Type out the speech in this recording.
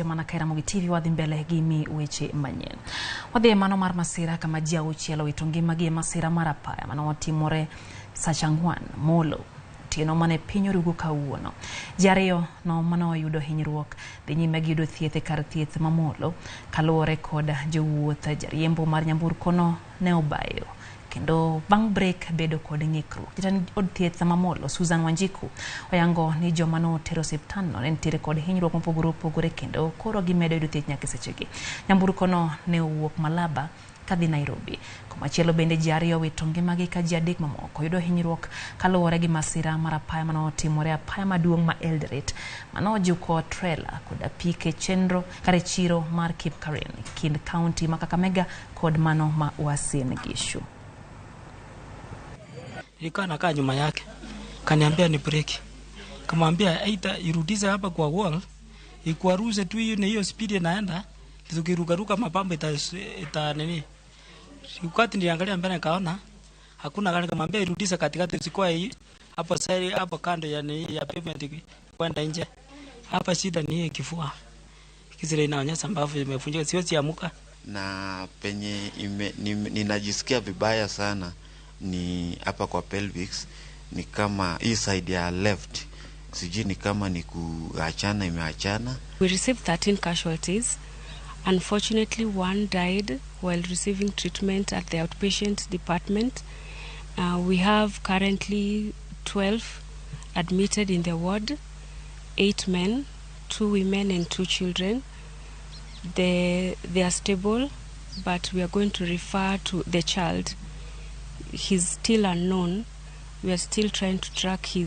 mana ka Ramogi TV wadhi mbele gi mi weche manyien. Wadhi e mano mar masira kama ji auchiel owito ngimagi e masira mar apaya mane otimore sacha ang'wen molo otieno mane piny orugo kawuono. Ji ariyo no mane oyudo hinyruok dhi nyime gi yudo thieth e kar thieth ma Molo kaluwore kod jowuoth jariembo mar nyamburko no ne obayo kendo bang' brek bedo kod ng'ikruok. Jatend od thieth ma Molo Susan Wanjiku oyango ni joma notero osiptandno ne nitiere kod hinyruok mopogore opogore kendo koro gimedo yudo thieth nyaka e sechegi. Nyamburko no ne owuok Malaba kadhi Nairobi. Komachielo bende ji ariyo owito ngimagi ka ji adek mamoko yudo hinyruok kaluwore gi masira mar apaya mane otimore apaya maduong' ma Eldoret mane ojuko trela kod apike chenro kare chiro mar Kipkaren kind kaunti ma Kakamega kod mano ma Uasin Gishu. Nilikuwa nakaa nyuma yake, kaniambia ni breki, kamwambia aita irudishe hapa kwa wall, ikwaruse tu hiyo na hiyo speed inaenda, tukirukaruka mapambo ita nini. Wakati niliangalia mbele nikaona hakuna gari, kamwambia irudishe katikati, usikuwa hii hapo side hapo kando ya nini ya pavement kwenda nje. Hapa shida ni hii kifua, kisile inaonyesha mbavu imevunjika, siwezi amuka. Na penye ninajisikia vibaya sana ni hapa kwa pelvics, ni kama hii side ya left, sijui ni kama ni kuachana imeachana. We received 13 casualties. Unfortunately, one died while receiving treatment at the outpatient department. We have currently 12 admitted in the ward, 8 men, 2 women and 2 children. They are stable, but we are going to refer to the child. He's still unknown. We are still trying to track his